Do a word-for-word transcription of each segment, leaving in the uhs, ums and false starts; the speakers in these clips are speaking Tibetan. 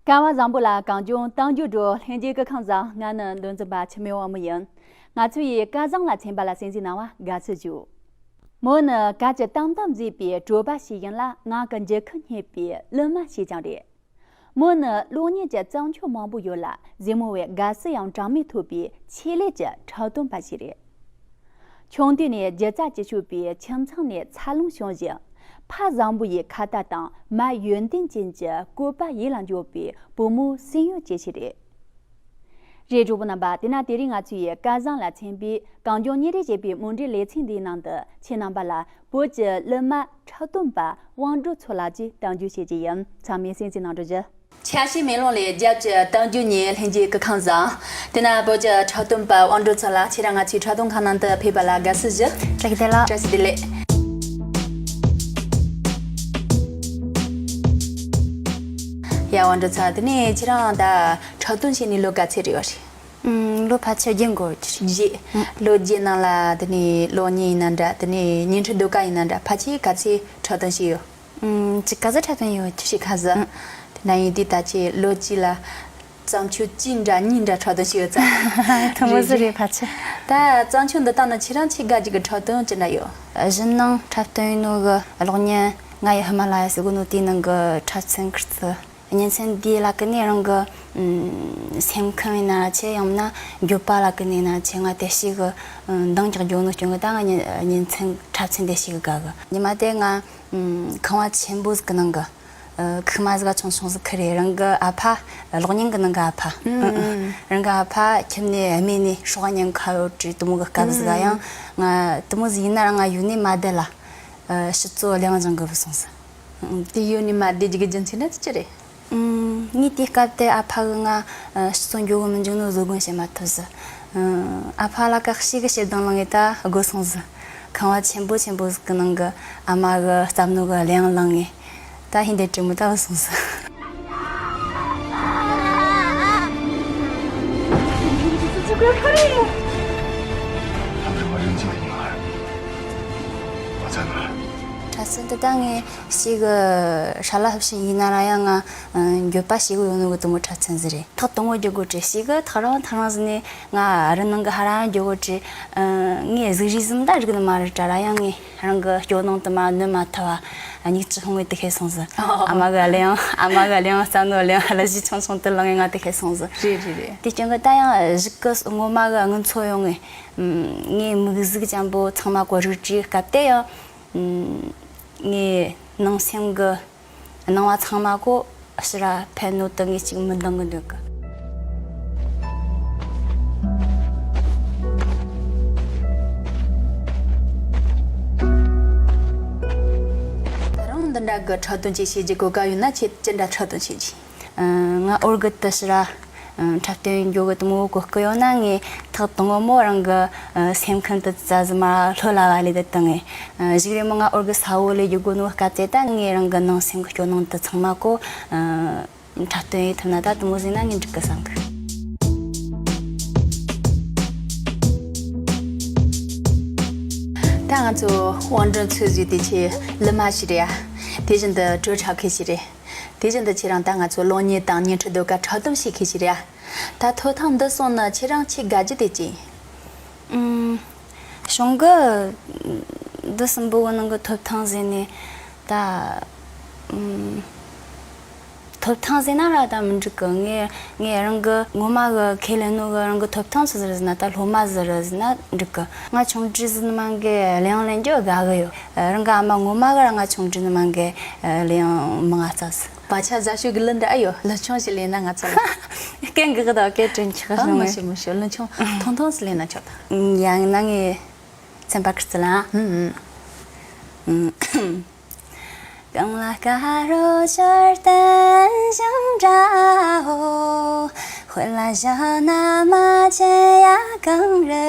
སྐལ་བ་བཟང་པོ་ལ་གངས་ལྗོངས་གཏམ་རྒྱུད་སྒྲོག་ལྷན་རྒྱས་ཀྱི་ཁམས་བཟང་། ང་ནི་འདོན་འཛིན་པ་འཆི་མེད་དབང་མོ་ཡིན། ང་ཚོ་ཡི་སྐལ་བཟང་ལ་མཚན་པ་ལ་གསན་གཟིགས་གནང་བ་དགའ་བསུ་ཞུ། མོ་ནི་སྐད་ཅིག་ཏམ་ཏམ་བཟོས་པའི་གྲོད་པ་ཞིག་ཡིན་ལ། ངག་གི་འགྱུར་ཁུག་སྙེད་པའི་གླུ་མ་ཞིག་ཀྱང་རེད། མོ་ནི་གློག་བརྙན་གྱི་བརྩམས་ཆོས་མང་པོ་ཡོད་ལ། གཟིགས་མོ་བའི་དགའ་བསུ་ཡང་གྲངས་མེད་ཐོབ་པའི་ཆེད་ལས་ཀྱི་འཁྲབ་སྟོན་པ་ཞིག་རེད། ཆུང་དུས་ནས་སྒྱུ་རྩལ་གྱིས་ཕྱུག་པའི་ཁྱིམ་ཚང་ནས་འཚར་ལོངས་བྱུང་ཞིང་། ཕ་བཟང་པོ་ཡི་ཁ་ཏ་དང་མ་ཡོན་ཏན་ཅན་གྱི་བཀོད་པ་ཡིད་ལ་འཇོག་པའི་བུ་མོ་སེམས་ཡོད་ཅན་ཞིག་རེད། རེད། གྲོགས་པོ་རྣམ་པ། དེས་ན་དེ་རིང་ང་ཚོ་ཡི་སྐལ་བཟང་ལ་མཚན་པའི་གངས་ལྗོངས་ཉིན་རེ་ཞེས་པའི་མུ་འབྲེལ་ལེ་ཚན་འདིའི་ནང་དུ་ཁྱེད་རྣམ་པ་ལ་བོད་ཀྱི་གླུ་མ་འཁྲབ་སྟོན་པ་དབང་སྒྲོན་མཚོ་ལགས་ཀྱིས་གཏམ་རྒྱུད་བཤད་ཀྱི་ཡིན། ཚང་མས་གསན་གཟིགས་གནང་རོགས་ཞུ། ཆ་ཤས་མེ་ལོང་ལས་རྒྱབ་ཀྱི་གཏམ་རྒྱུད་ཉིད་ལྷན་རྒྱས་ཀྱི་ཁམས་བཟང་། དེས་ན་བོད་ཀྱི་འཁྲབ་སྟོན་པ་དབང་སྒྲོན་མཚོ་ལགས། ཁྱེད་རང་ང་ཚོའི་འཁྲབ་སྟོན་ཁང་ནང་དུ་ཕེབས་པ་ལ་དགའ་བསུ་ཞུ། བཀྲ་ཤིས་བདེ་ལེགས། བཀྲ་ཤིས་བདེ་ལེགས། ཡ། དབང་སྒྲོན་མཚོ་ལགས། དེ་ནས་ཁྱེད་རང་ད་འཁྲབ་སྟོན་བྱས་ནས་ལོ་ག་ཚོད་རེད་བ་རེད། ཨུམ། ལོ་ཕལ་ཆེར་བརྒྱད་འགོར་གྱི་རེད། བརྒྱད། ཨུམ། ལོ་བརྒྱད་ནང་ལ་དེ་ནས་གློག་བརྙན་ཡིན་ན་འདྲ། དེ་ནས་བརྙན་འཕྲིན་ཟློས་གར་ཡིན་ན་འདྲ། ཕལ་ཆེར་ག་ཚོད་འཁྲབ་སྟོན་བྱས་ཡོད། ཨུམ། གཅིག་ག་ཚོད་འཁྲབ་སྟོན་ཡོད་ཀྱི་རེད། གཅིག་ག་ཚོད། ཨུམ། དེ་ན་ཡིན་དུས་ད་ཁྱེད་ལོ་གཅིག་ལ་བརྩམས་ཆོས་གཅིག་འདྲ་གཉིས་འདྲ་འཁྲབ་སྟོན་བྱས་ཡོད་ཙང་། དེ་མོ་ཟིག་རེད། རེད། ཕལ་ཆེར། ད་བརྩམས་ཆོས་འདི་དག་ནང་ཁྱེད་རང་ཆེས་དགའ་རྒྱུ་གི་འཁྲབ་སྟོན་ཅི་འདྲ་ཡོད། གཞན་ནང་འཁྲབ་སྟོན་ཡིན་ནོ་གི་གློག་བརྙན་ང་ཡི་ཧི་མ་ལ་ཡ་ཟེར་གོ་ནོ་དེའི་ནང་གི་འཁྲབ་ཚན་ཁུར་ཚུལ། གཉེན་ཚན་འདིའི་ལ་ཀུན་ནས་རང་གི་ཨུམ། སེམས་ཁམས་ཡིན་ན་ཆེ། ཡང་ན་འགྱོད་པ་ལ་ཀུན་ནས་ཡིན་ན་ཆེ། ང་དེ་ཞིག་གི་ཨུམ། འདང་རྒྱག་རྒྱུ་ནོ་སྐྱོན་གི། ད་ང་གཉེན་གཉེན་ཚན་འཁྲབ་ཚན་དེ་ཞིག་གི་དགའ་གི། ཉི་མ་དེ་ང་ཨུམ། ཁང་བ་ཆེན་པོ་ཟིག་གི་ནང་གི་ཨ། ཁུག་མ་ཟིག་ག་ཆུང་ཆུང་ཟིག་ཁུར་རེ། རང་གི་ཨ་ཕ། གློག་བརྙན་གི་ནང་གི་ཨ་ཕ། ཨུམ། རང་གི་ཨ་ཕ་ཁྱིམ་ནས་རྨས་ནས་སྲོག་ཉེན་ཁ་ཡོད་དུས་དེ་མོ་གི་སྐབས་ཟིག་ག། ཡང་ང་དེ་མོ་ཟིག་ཡིན་ན་རང་ང་ཡུལ་ནས་མ་བསྡད་ལ། ཨ། ཕྱི་ཚོ་གླེང་སྦྱང་གི་བུད་སོང་ཟིག། ཨུམ། དེ་ཡུལ་ནས་མ་བསྡད་རྒྱུ་གི་རྒྱུ་མཚན་ནི་ཅི་རེད། ཨུམ། ངས་དེའི་སྐབས་དེ་ཨ་ཕ་གིས་ང་ཕྱི་ཚོ་འགྱོ་གི་མི་འཇུག་ནོ་བཟོད་སྒོམ་བྱེད་མ་ཐུབ་ཟིག། ཨུམ། ཨ་ཕ་ལ་ཁ་ཤས་གིས་ཞེ་སྡང་ལངས་ངས་ད་སྒུག་སོང་ཟིག། ཁང་བ་ཆེན་པོ་ཆེན་པོ་ཟིག་གི་ནང་གི་ཨ་མ་གིས་བརྩམས་ནོ་གི་གླེང་ལངས་ངས་ད་ཧིན་དེ་དྲི་མོ་ད་བུད་སོང་ཟིག། འཁྲབ་ཚན་འདི་ད་ངས་ཞེ་གི་ཧྲ་ལ་ཧུབ་ཤིང་ཡིན་ན་ར། ཡང་ང་འགྱོད་པ་ཞེ་གི་ཡོད་ནོ་གི་དེ་མོ་འཁྲབ་ཚན་ཟིག་རེད། ཐག་དང་པོ་འགྱོ་དགོས་དྲི་ཞེ་གི་ཐག་རིང་ཐག་རིང་ཟིག་ནས་ང་རི་ནང་གི་ཧ་ར་འགྱོ་དགོས་དྲི། ངས་གཟིགས་རིས་ཟིག་ད་རིག་ནི་མ་རེད་དྲ་ར། ཡང་ངས་རང་གི་སྐྱོ་སྣང་དུ་མ་གནོན་མ་ཐུབ་བ། མིག་ཆུ་ཤོང་ངས་དེ་ཤེས་སོང་ཟིག། ཨ་མ་གི་གླེང་ཨ་མ་གི་གླེང་བརྩམས་ནོ་གླེང་གླུ་གཞས་ཆུང་ཆུང་དེ་ལངས་ངས་ང་དེ་ཤེས་སོང་ཟིག། རེད་རེད་རེད། དེ་རྐྱེན་གི་ད་ཡང་གཞུག་གི་ངོ་མ་གི་ངུ་འཚོ་ཡོང་ངས། ངའི་མིག་གཟུགས་ཅན་པོ་ཚང་མ་གོ་རིག་དྲིའི་སྐབས་དེ་ཡང་། ངའི་ནང་སེམས་གི་སྣང་བ་ཚང་མ་གོ་ཕྱིར་ར་འཕེན་ནོ་དེ་ངས་ཅིག་མི་འདང་གི་འདུག་གི། ད་རུང་འདི་འདྲ་གི་འཁྲབ་སྟོན་ཅིག་བྱེད་རྒྱུ་གོ་སྐབས་ཡོད་ན་ཁྱེད་ཅི་འདྲ་འཁྲབ་སྟོན་བྱེད་རྒྱུ། ང་འོར་གི་དུ་ཕྱིར་ར། འཁྲབ་སྟོན་འགྱོ་གི་དེ་མོ་གོ་སྐུ་ཡོད་ན་ངས་ཐག་དང་པོ་མོ་རང་གི་སེམས་ཁམས་དེ་ཙ་ཟིག་མ་ལྷོད་ལ་བ་ལས་དེ་བཏང་ངས། གཞུག་རེ་མོ་ང་འོར་གི་ས་བོ་ལས་རྒྱུ་གོ་ནོ་སྐབས་དེ་ད་ངས་རང་གི་ནང་སེམས་གི་སྐྱོ་སྣང་དེ་ཚང་མ་གོ་འཁྲབ་སྟོན་ཡེ་ཐུབ་ན་ད་དེ་མོ་ཟིག་ན་ངས་འགྲིག་གི་བསམ་གི། ད་ང་ཚོ་དབང་སྒྲོན་མཚོ་ཟིག་དེ་ཆེ་གླུ་མ་ཞིག་རེད་ཡ། དེ་བཞིན་དུ་བྲོ་འཁྲབ་མཁན་ཞིག་རེད། དེ་བཞིན་དུ་ཁྱེད་རང་ད་ང་ཚོ་གློག་བརྙན་དང་བརྙན་འཕྲིན་ཟློས་གར་འཁྲབ་སྟོན་བྱེད་མཁན་ཞིག་རེད་ཡ། ད་ཐོབ་ཐང་འདི་སོང་ན་ཁྱེད་རང་ཆེས་དགའ་རྒྱུ་དེ་ཅི་ཡིན། ཨུམ། གཞུང་གི་འདི་གསུམ་པོ་གི་ནང་གི་ཐོབ་ཐང་ཟེར་ནས་ད། ཨུམ། ཐོབ་ཐང་ཟེར་ན་ར་ད་མི་འགྲིག་གི། ངས་ངས་རང་གི་ངོ་མ་གི་ཁས་ལེན་ནོ་གི་རང་གི་ཐོབ་ཐང་ཆི་ཟིག་རེད་ཟེར་ན་ད་སློབ་མ་ཟིག་རེད་ཟེར་ན་འགྲིག་གི། ང་ཆུང་དུས་ཟིག་ནས་མ་གི་གླེང་ལེན་རྒྱུ་དགའ་གི་ཡོད། རང་གི་ཨ་མ་ངོ་མ་གི་ར་ང་ཆུང་དུས་ནས་མ་གི་གླེང་མང་ང་རྩ་ཟིག། བག་ཆགས་ཟ་ཤོས་ཀྱི་གླུ་འདྲ་ཨེ་ཡོད། གླུ་ཆུང་ཞིག་ལེན་ན་ང་ཚོ་ལ། སྐད་འགག་གི་དང་སྐད་དྲན་ཆགས་ཨ། བྱུང་མི་ངས། ཤེས་མི་ཤེས། གླུ་ཆུང་ཐུང་ཐུང་ཞིག་ལེན་ན་ཆོག་ད། ཡང་ན་ངས་ཚན་པ་ཁིར་ཚི་ལ། ཨུམ་ཨུམ། གངས་ལ་དཀར་རོ་ཆར་ལྡན་ཞིང་འདྲའོ། ཧོ་ལ་ཞྭ་ན་མ་ཆེ་ཡ་གངས་རི་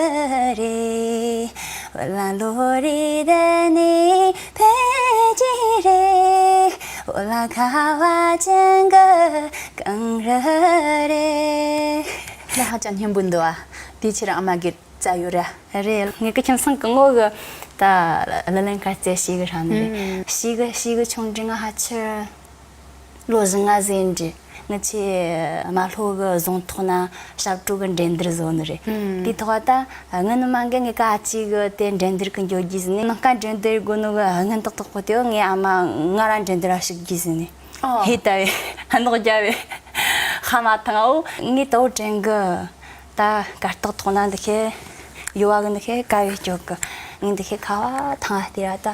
རེད། ཧོ་ལ་ལོ་རི་དེ་ནི་ཕལ་གྱི་རེད། ཧོ་ལ་ཁ་བ་ཅན་གི་གངས་རི་རེད། ལ་ཧ་ཅང་སྙན་པོ་འདུག་ཨ། དེ་ཕྱིར་ཨ་མ་གི་རྩ་ཡོད་ར། རེད། ངེད་ཀྱི་ཁྱིམ་ཚང་གི་ངོ་གི་ད་གླུ་ལེན་དཀའ་ཚེགས་ཤིག་གི་ར་ནི་རེད། ཨུམ། ཤིག་གི་ཤིག་གི་ཆུང་འདྲི་ང་ཧ་ཆེར། ལོ་བཞི་ལྔ་ཟིན་འདྲི། ངི་ཆེ་རྨ་ལྷོ་གི་རྫོང་ཐོག་ན་ཞབས་བྲོ་གི་འགྲན་བསྡུར་བཟོ་ནི་རེད། དེའི་ཐོག་ད་ངི་ནི་མ་འགན་ངི་ཀ་ཅིག་གི་དེ་འགྲན་བསྡུར་གི་འགྱོ་རྒྱུ་ཟིན་ནི་ནང་ཀ་འགྲན་བསྡུར་དགོ་ནི་གི་སྔོན་ཏག་ཏག་པོ་དེའོ། ངའི་ཨ་མ་ང་ར་འགྲན་བསྡུར་ར་ཞུགས་རྒྱུ་ཟིན་ནི། ཨོ། ཧེ་ད་བས་ཨ་ནོག་རྒྱ་བས་ཧ་མ་ཐང་ཨོ། ངའི་ད་འོ་དྲན་གི། ད་གར་སྟེགས་ཐོག་ན་འདི་ཁེ་ཡོ་བ་གི་འདི་ཁེ་ཀ་བའི་སྐྱོ་གི། ངས་འདི་ཁེ་ཁ་བ་ཐང་ང་སྟེར་ར་ད་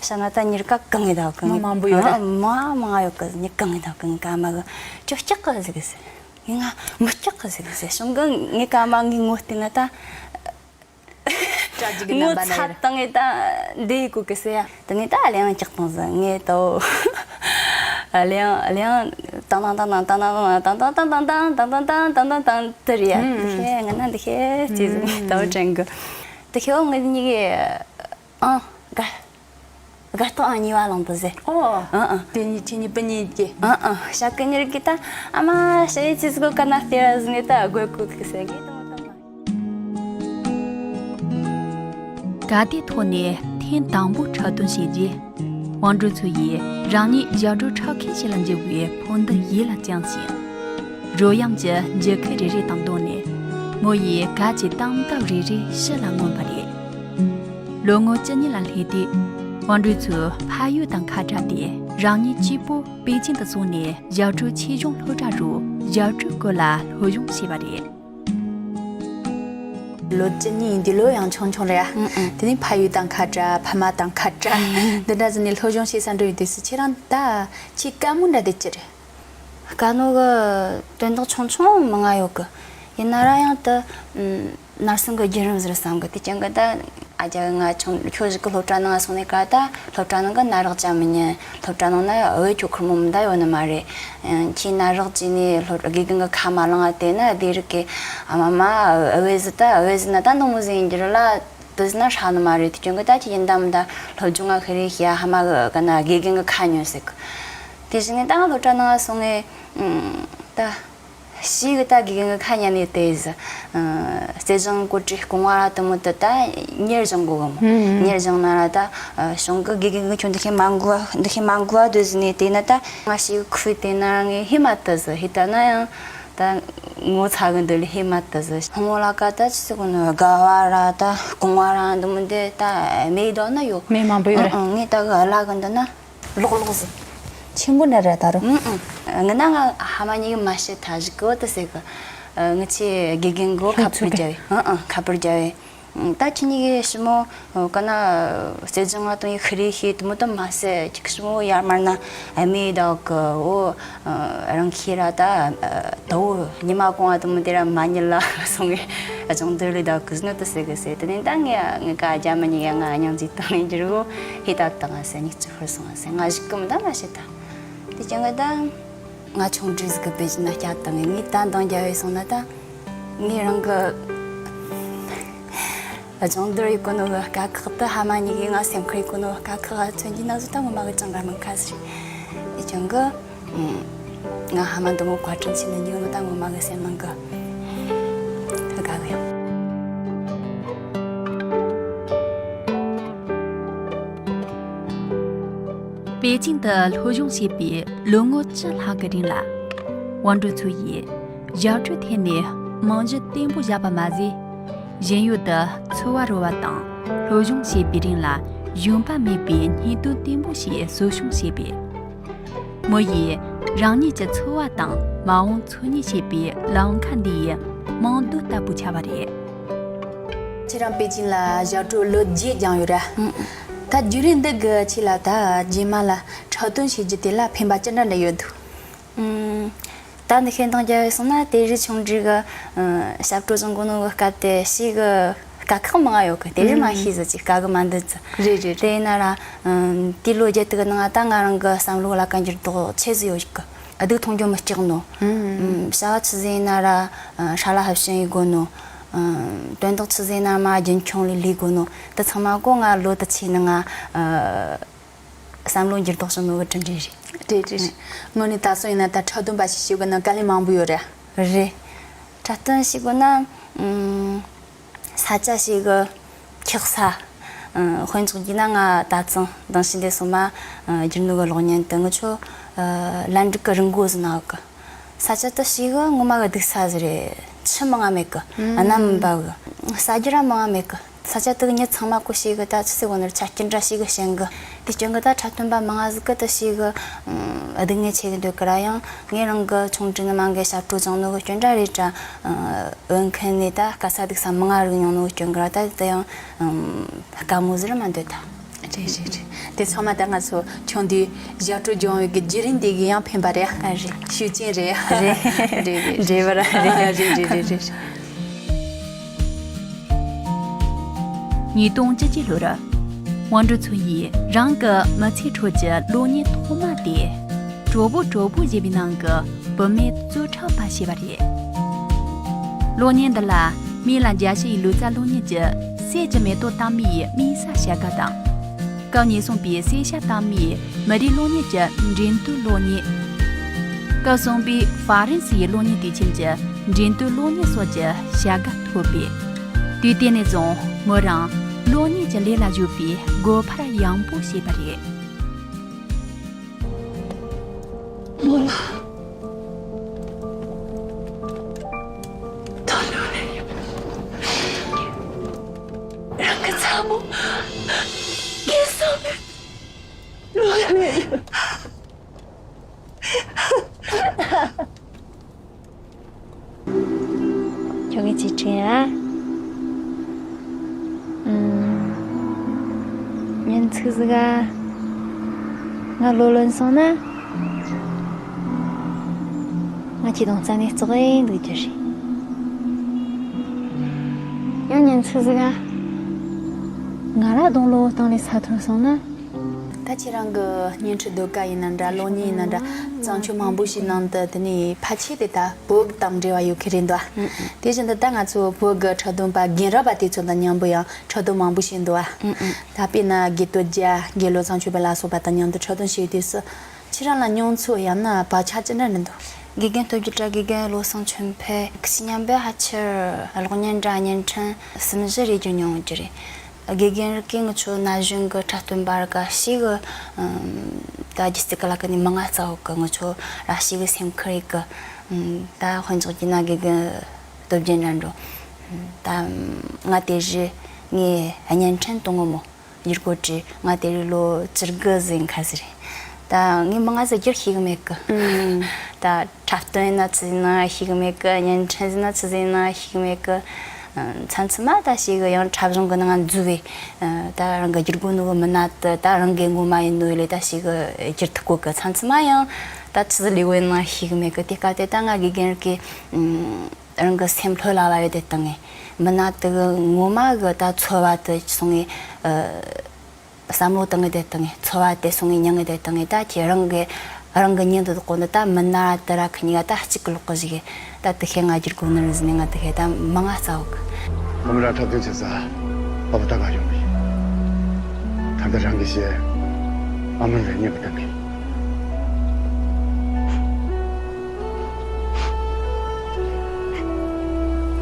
ཤ་ན་ད་ཉེར་ཀ་གང་ངེ་ད་གི། མི་མང་པོ་ཡོད་ར། མ་མང་ཡོད་གི། ཉེ་གང་ངེ་ད་གི། ངས་ཀ་མ་གི་ཅོ་སྐྱག་གི་ཟིག་གི་ཟེར། ངས་ང་མི་སྐྱག་གི་ཟིག་གི་ཟེར། བྱུང་གི། ངས་ཀ་མ་ངའི་ངོ་བལྟས་ན་ད། དྲ་རྒྱ་གི་ངོ་རྣམ་པ་ན་ཚ་ཡོད་ར། བཏང་ངེ་ད་འདི་ཡི་གོ་གི་ཟེར་ཡ། དེ་ནས་ད་གླེང་སྐྱག་བཏང་ཟིག། ངས་ད་གླེང་གླེང་ཏང་ཏང་ཏང་ཏང་ཏང་ཏང་ཏང་ཏང་ཏང་ཏང་ཏང་ཏང་ཏང་ཏང་ཏང་ཏང་ཏང་དེ་རེད་ཡ། ཨུམ། འདི་ཤེས་ང་ན་འདི་ཤེས་ཅེས་ཟིག་ངས་ད་དྲན་གི། དེ་ཤེས་འོ་ངེད་གཉིས་ཀྱིས་ཨང་དགའ་དགའ་སྟག་ཨང་གཉིས་པ་ལངས་པ་ཟེར། ཨོ། ཨང་ཨང་། དེ་གཉིས་ཁྱེད་གཉིས་པུ་གཉིས་ཀྱི། ཨང་ཨང་། ཤ་ཀི་གཉེར་གི་ད་ཨ་མ་ཤ་ཡི་ཅི་ཟིག་གོ་ཀ་ན་སྟེར་ཟིག་ནས་ད་དགོད་གོ་གི་ཟེར་གི་ད་མོ་ད་མ། ག་དེ་ཐོག་ནས་ཐེངས་དང་པོ་འཁྲབ་སྟོན་བྱས་རྗེས། དབང་སྒྲོན་མཚོ་ཡིས་རང་ཉིད་ཞབས་བྲོ་འཁྲབ་མཁན་ཞིག་ལ་འགྱུར་བའི་འཕོ་འདུན་ཡིད་ལ་བཅངས་ཤིང་། རོལ་དབྱངས་ཀྱི་འགྱུར་ཁུག་རེ་རེ་དང་བསྡོངས་ནས། མོ་ཡིས་ག་ཅིག་བཏང་སྟབས་རེ་རེ་ཕྱི་ལ་མངོན་པ་རེད། ལོ་ངོ་བཅུ་གཉིས་ལ་སླེབས་དུས། དབང་སྒྲོན་མཚོས་ཕ་ཡུལ་དང་ཁ་བྲལ་ཏེ་རང་ཉིད་གཅིག་པུ་པེ་ཅིང་དུ་སོང་ནས་ཞབས་བྲོ་ཆེད་སྦྱོང་སློབ་གྲྭ་རུ་ཞབས་བྲོའི་སྐོར་ལ་སློབ་སྦྱོང་བྱས་པ་རེད། ལོ་བཅུ་གཉིས་ཡིན་དུས་ལོ་ཡང་ཆུང་ཆུང་རེད་ཨ། ཨང་ཨང་། དེ་ནས་ཕ་ཡུལ་དང་ཁ་བྲལ། ཕ་མ་དང་ཁ་བྲལ། འདི་འདྲ་ཟིག་ནས་སློབ་སྦྱོང་བྱེད་ས་འགྲོ་ཡི་དུས་སུ་ཁྱེད་རང་ད་ཁྱེད་དཀའ་མོ་འདྲ་དེ་ཅི་རེད། དཀའ་མོ་གི་དོན་དག་ཆུང་ཆུང་མང་ང་ཡོད་གི། ཡིན་ན་ར་ཡང་དུ་ནར་སོན་གི་བརྒྱུད་རིམ་ཟིག་བསམ་གི། དེ་ཅན་གི་ད་ཨ་ཅག་ང་ཆུང་ཁྱོད་ཞིག་གི་སློབ་གྲྭ་ནང་སོང་ནས་ག་ད་སློབ་གྲྭ་ནང་གི་ན་རག་ཅང་མི་ཉན། སློབ་གྲྭ་ནང་ན་འུ་ཁྱོད་ཁུར་མོ་མི་འདའ་ཡོད་ནི་མ་རེད། ཁྱེད་ན་རག་ཅིག་ནས་སློབ་དགེ་རྒན་གི་ཁ་མ་བླངས་ཏེ་ན་དེ་རིགས་གི་ཨ་མ་མ་འུ་ཟི་ད་འུ་ཟི་ན་ད་ནོ་མོ་ཟི་ཡིན་རྒྱུ་ར་ལ། དེ་ཟི་ན་ཧྲ་ནི་མ་རེད། དེ་ཅན་གི་ད་ཁྱེད་ཡིན་ད་མི་ད་སློབ་སྦྱོང་ང་ཤི་རེ་ཤི་ཡ་ཧ་མ་གི་ག་ན་དགེ་རྒན་གི་ཁ་ཉོན་ཟེར་གི། དེ་བཞིན་ནས་ད་སློབ་གྲྭ་ནང་སོང་ངས་ད། ཞིག་གི་ད་དགེ་རྒན་གི་ཁ་ཉན་ནས་དེ་ཟི། རྩེད་འགྲན་གོ་སྒྲིག་སྐོང་བ་ར་དུ་མོ་དུ་ད་གཉེར་བཞེངས་གོ་གི་མོ། ཧུམ། གཉེར་བཞེངས་ན་ར་ད་གཞུང་གི་དགེ་རྒན་གི་ཁྱོད་འདི་ཁྱེད་མ་འགུལ་བ་འདི་ཁྱེད་མ་འགུལ་བ་དུ་ཟི་ནས་དེ་ན་ད་ང་ཞིག་ཁུ་དེ་ན་ངས་ཧི་མ་དུ་ཟི། ཧི་ད་ན་ཡང་ད་ངོ་ཚ་གི་འདི་ལས་ཧི་མ་དུ་ཟི། ཧོ་ལ་ཀ་ད་ཅི་ཟི་གོ་ནོ་དགའ་བ་ར་ད་སྐོང་བ་ར་དུ་མོ་འདི་ད་མེད་དོ་ན་ཡོད། མེད་མང་པོ་ཡོད་ར། ཨང་ཨང་། ངས་ད་གི་ལ་གི་འདི་ན། ལོག་ལོག་ཟེར། ཆེན་པོ་འདྲ་རེད་ད་རུང་། ཨང་ཨང་། ང་ན་ང་ཧ་མ་ཉིད་མ་བཤད་ཐ་ཞིག་གི་འོ་ད་ཟེར་གི། ང་ཆེ་དགེ་རྒན་གི་ཁ་པར་རྒྱབ་བས། ཨང་ཨང་། ཁ་པར་རྒྱབ་བས། ད་ཁྱེད་གཉིས་ཀྱི་ཞི་མོ་ག་ན་རྩེད་འགྲན་ང་དང་ཡི་ཤི་རེ་ཤི་དུ་མོ་དུ་མ་ཟད་ཅིག་ཞི་མོ་ཡར་མར་ན་མེ་དག་གི་འོ། རང་ཁྱེད་ར་ད་ད་འོ་ཉི་མ་གང་བ་དུ་མོ་དེ་ར་མ་ཉིད་ལ་སོང་ངས་སྦྱོང་བརྡར་ལས་དག་གི་ཟི་ནོ་ད་ཟེར་གི་ཟེར། དེ་ནས་ད་ངས་ངས་ཀ་རྒྱ་མི་གཉིས་ཀ་ང་སྙིང་རྗེ་བཏང་ཡིན་རྒྱུ་རུ་ཧི་ད་བཏང་ང་ཟེར། ཉིག་ཅི་ཧུར་སོང་ང་ཟེར། ང་ཞིག་གི་མི་ད་མ་བཤད་ད། དེ་ཀྱང་ང་ད་ང་ཆུང་འདྲིས་གི་པེ་ཅིན་ན་སྐྱ་བཏང་ངས་ངས་ད་འདང་རྒྱབ་བས་སོང་ན་ད་ངས་རང་གི་སྦྱོང་བརྡར་ཡི་གོ་ནོ་གི་དཀའ་ཁག་ད་ཧ་མ་གཉིས་ཀྱིས་ང་སེམས་ཁུར་ཡི་གོ་ནོ་གི་དཀའ་ཁག་ཨ་མཚོན་གྱི་ན་ཟི་ད་ངོ་མ་གི་ཅང་ག་མི་ཁ་ཟི་རེད། དེ་ཀྱང་གི་ང་ཧ་མ་འདི་མོ་བཀའ་དྲིན་ཆེ་ནི་ཉིན་མོ་ད་ངོ་མ་གི་སེམས་ནང་གི་དགའ་གི་ཡོད། པེ་ཅིང་དུ་སློབ་སྦྱོང་བྱས་པའི་ལོ་ངོ་བཅུ་ལྷག་གི་རིང་ལ། དབང་སྒྲོན་མཚོ་ཡིས་ཞབས་བྲོའི་ཐད་ནས་རྨང་གཞི་བརྟན་པོ་བཞག་པ་མ་ཟད། གཞན་ཡུལ་དུ་འཚོ་བ་རོལ་བ་དང་སློབ་སྦྱོང་བྱེད་པའི་རིང་ལ་ཞུམ་པ་མེད་པའི་སྙིང་སྟོབས་བརྟན་པོ་ཞིག་གསོ་སྐྱོང་བྱས་པས། མོ་ཡིས་རང་ཉིད་ཀྱི་འཚོ་བ་དང་མ་འོངས་འཚོལ་སྙེག་བྱེད་པའི་ལམ་ཁ་འདིའི་རྨང་རྡོ་ལྟ་བུ་ཆགས་པ་རེད། ཁྱེད་རང་པེ་ཅིན་ལ་ཞབས་བྲོ་ལོ་བརྒྱད་སྦྱངས་ཡོད་ར། ཨང་། ད་བརྒྱུད་རིམ་འདི་གི་ཆེད་ལ་ད་རྗེས་མ་ལ་འཁྲབ་སྟོན་བྱེད་རྒྱུ་དེ་ལ་ཕན་པ་ཅི་འདྲ་འདྲ་ཡོད་འདུག་ཨང་། ད་འདི་ཤེས་འདང་རྒྱབ་ཡོད་སོང་ན་དེ་རིགས་ཆུང་འདྲིས་གི་ཞབས་བྲོ་སྦྱོང་གོ་ནོ་གི་སྐབས་དེ་ཞིག་གི་དཀའ་ཁག་མང་ང་ཡོད་གི། དེ་རིགས་མ་ཤེས་ཟི་ཅིག་དཀའ་གི་མ་འདུག་ཟི། རེད་རེད། དེ་ཡིན་ན་ར་དེ་ལོ་བརྒྱད་དུ་གི་ནང་ད་ང་རང་གི་བསམ་བློ་ལ་ཀ་འགྱུར་ལྡོག་ཆེ་ཟི་ཡོད་གི། སྡུག་མཐོང་རྒྱུ་མི་སྐྱག་ནོ། བྱ་བ་ཆི་ཟིག་ཡིན་ན་ར་ཧྲ་ལ་ཧ་ཤན་ཡི་དགོ་ནོ། དོན་དག་ཆི་ཟིག་ཡིན་ན་མ་རྒྱུན་འཁྱོངས་ལས་ལས་དགོ་ནོ། དེ་ཚང་མ་གོ་ང་ལོ་དུ་ཆེ་ནི་ང་བསམ་བློ་འགྱུར་ལྡོག་བྱུང་ནོ་གི་གྲུབ་འབྲས་རེད། རེད་རེད་རེད། དངོས་གནས་ད་སོ་ཡིན་ན་ད་འཁྲབ་སྟོན་པ་ཞིག་བྱེད་དགོས་ན་དཀའ་ལས་མང་པོ་ཡོད་རེད། རེད། འཁྲབ་སྟོན་བྱེད་དགོས་ན། ས་ཆ་ཞིག་གི་འཁྱག་ས། དཔེ་འཇོག་རྒྱུ་ན་ང་ད་ཚང་དང་ཕྱི་འདས་སོ་མ་རྒྱུ་ནོ་གི་གློག་བརྙན་དུ་ངི་ཆོ་ལན་འགྲིག་གི་རི་མགོ་ཟི་ན་གི། ས་ཆ་དེ་ཞིག་གི་ངོ་མ་གི་སྡུག་ས་ཟིག་རེད། ཆུ་མང་ང་མེད་གི། གནམ་མི་འབབ་གི། ས་རྒྱུ་ར་མང་ང་མེད་གི། ས་ཆ་དེ་གི་མྱི་ཚང་མ་ཁོ་ཞིག་གི་ད་ཆི་ཟེར་གོ་ནི་རེད། ཆ་རྐྱེན་འདྲ་ཞིག་གི་ཞན་གི། དེ་རྐྱེན་གི་ད་འཁྲབ་སྟོན་པ་མང་ང་ཟིག་གི་དེ་ཞིག་གི་སྡུག་བསྔལ་ཆེ་གི་འདོད་གི་ར། ཡང་ངས་རང་གི་ཆུང་དུས་ནས་མང་གི་ཞབས་བྲོ་སྦྱངས་ནོ་གི་སྐྱོན་འདྲ་རེད་དྲ། འོན་མཁན་ནས་ད་དཀའ་ས་སྡུག་ས་མང་ང་རིག་མྱོང་ནོ་གི་སྐྱོན་གི་ར། ད་དེ་ཡང་དཀའ་མོ་ཟིག་ར་མ་འདོད་ད། རེད་རེད་རེད། དེ་ཚང་མ་ད་ང་ཚོ་ཆུང་དུས་ཞབས་བྲོ་སྦྱོང་བའི་གི་བརྒྱུད་རིམ་དེ་གི་ཡང་ཕན་པ་རེད། ཨ་རེད། ཤུགས་རྐྱེན་རེད། རེད། རེད་རེད། འབྲེལ་བ་ར་རེད། རེད་རེད་རེད་རེད། ཉིས་སྟོང་བཅུ་གཅིག་ལོར་དབང་འགྲོ་མཚོ་ཡིས་རང་གི་མི་ཚེའི་ཁྲོད་ཀྱི་གློག་བརྙན་ཐོག་མ་དེ། གྲོགས་པོ་གྲོགས་པོ་ཞེས་པའི་ནང་གི་བུད་མེད་གཙོ་འཁྲབ་པ་ཞེས་པ་རེད། གློག་བརྙན་འདི་ལ་སྨན་བླ་རྒྱལ་ཤོས་ཡི་ལོ་ཙཱ་གློག་བརྙན་གྱི་སད་ཀྱི་མེ་ཏོག་དྭངས་མའི་མིག་ས་ཞལ་དཀར་དང་། སྐབས་ཉེར་གསུམ་པའི་སེ་ཤ་དྭངས་མའི་མི་རིགས་གློག་བརྙན་གྱི་འགྲན་བསྡུར་གློག་བརྙན། སྐབས་གསུམ་པའི་ཧྥ་རན་སིའི་གློག་བརྙན་དུས་ཆེན་གྱི་འགྲན་བསྡུར་གློག་བརྙན་སོགས་ཀྱི་བྱ་དགའ་ཐོབ་པས། དུས་དེ་ནས་བཟུང་མོ་རང་གློག་བརྙན་གྱི་ལས་ལ་གཞོལ་བའི་སྒོ་འཕར་ཡངས་པོ་ཕྱེས་པ་རེད། མོ་ལ། ད་ལོ་ལེ་ཡོད། རང་གི་ཚ་མོ་སྐྱེས་སོང་ནས་ལོ་ལེ་ཡོད། ཁྱོད་ངའི་བརྩེ་དྲིན་ཨ། ཨུམ། ཉིན་ཚིག་ཟིག་ག་ང་ལོ་ལོན་སོང་ན། ང་ཁྱེད་དང་རྩ་ནས་ཙོག་ཨེ་འདུག་རྒྱུ་རེད། ཡང་ཉིན་ཚིག་ཟིག་ག་ང་ར་གདོང་ལོ་སྟེང་ལས་ས་ཐོན་སོང་ན། ད་ཁྱེད་རང་གི་བརྙན་འཕྲིན་ཟློས་གར་ཡིན་ན་འདྲ། གློག་བརྙན་ཡིན་ན་འདྲ། བརྩམས་ཆོས་མང་པོ་ཞིག་ནང་དུ་དེ་ནས་ཕལ་ཆེར་དེ་ད་བོད་དང་འབྲེལ་བ་ཡོད་ཁི་རེད་འདུག་ཨ། དེ་བཞིན་དུ་ད་ང་ཚོ་བོད་ཀྱི་འཁྲབ་སྟོན་པ་རྒན་རབས་པ་དེ་ཚོ་དང་མཉམ་པོ་ཡང་འཁྲབ་སྟོན་མང་པོ་བྱས་འདུག་ཨ། ད་དཔེར་ན་དགེ་སྟོད་རྒྱལ། དགེ་ལོ་བཟང་ཆོས་འཕེལ་ལ་སོགས་པ་དང་མཉམ་དུ་འཁྲབ་སྟོན་བྱས་དུས་སུ། ཁྱེད་རང་ལ་མྱོང་ཚོར་ཡང་ན་བག་ཆགས་ཅི་འདྲ་འདྲ་འདུག་དགེ་རྒན་སྟོབས་རྒྱལ་དྲ་དགེ་རྒན་བློ་བཟང་ཆོས་འཕེལ་ཁི་ཆོ་མཉམ་པོས་ཕལ་ཆེར་གློག་བརྙན་དྲ་བརྙན་འཕྲིན་གསུམ་བཞི་རེ་བསྒྱུར་མྱོང་གི་རེད། དགེ་རྒན་རིགས་ཀྱིས་ངི་ཆོ་ན་གཞོན་གི་འཁྲབ་སྟོན་པ་ར་ག་ཞིག་གི་ད་སྒྱུ་རྩལ་གི་ལ་ཀ་ནས་མི་ང་རྩ་བོ་གི། ངི་ཆོ་ར་ཞིག་གི་སེམས་ཁུར་ཡིག་གི། ད་དཔེ་འཇོག་རྒྱུ་ན་དགེ་རྒན་སྟོབས་རྒྱལ་འདྲ་འགྲོ། ད་ང་དེ་རིང་ངས་བརྙན་འཕྲིན་གཏོང་གི་མོ། ཡུལ་སྐོར་བྲིས། ང་དེ་རིང་ལོ་བཅུ་དགུ་ཟིན་ཁ་ཟིག་རེད། ད་ངས་མི་ང་ཟིག་བསྒྱུར་ཤེས་གི་མེད་གི། ད་འཁྲབ་སྟོན་ཡིན་ན་ཆི་ཟིག་ཡིན་ན་ཤེས་གི་མེད་གི། བརྙན་འཕྲིན་ཟིག་ཡིན་ན་ཆི་ཟིག་ཡིན་ན་ཤེས་གི་མེད་གི། མཚམས་མཚམས་མ་ད་ཞིག་གི་ཡང་འཁྲབ་གཞུང་གི་ནང་འཛུལ་བས། ད་རང་གི་བསྒྱུར་དགོས་ནོ་གི་མི་སྣ་དེ་ད་རང་གི་ངོ་མ་ཡིན་ནོ་ལས་ད་ཞིག་གི་བསྒྱུར་ཐུབ་གོ་གི། མཚམས་མཚམས་མ་ཡང་ད་ཆི་ཟིག་ལས་གོ་ཡིན་ན་ཤེས་གི་མེད་གི། དེ་སྐབས་དེ་ད་ང་དགེ་རྒན་རིགས་ཀྱིས། རང་གི་སེམས་ལྷོད་ལ་ལ་ཡོད་དེ་བཏང་ངས། མི་སྣ་དེ་གི་ངོ་མ་གི་ད་ཚོར་བ་དེ་སོང་ངས། ཨ། བསམ་བློ་བཏང་ངས་དེ་བཏང་ངས། ཚོར་བ་དེ་སོང་ངས་མྱང་ངས་དེ་བཏང་ངས། ད་ཁྱེད་རང་གི་རང་གི་མྱིང་དེ་དག་གོ་འདི་ད་མི་སྣ་དེ་ར་ཁི་གཉིས་ཀ་ད་གཅིག་གི་ལོག་གི་ཞིག་གི། ད་དེ་ཤེས་ང་བསྒྱུར་དགོས་ནི་རེད་ཟེར་ནས་ང་དེ་ཤེས་ད་མི་ང་རྩ་བོ་གི། ཁོ་མོ་རང་འཁྲབ་སྟོན་བྱེད་ས་ཨ་བ་ད་ག་ཡོང་གི། ད་ལྟ་རང་གི་ཞེ་ཨ་མོ་རེ་རྙེད་པ་དང་གི།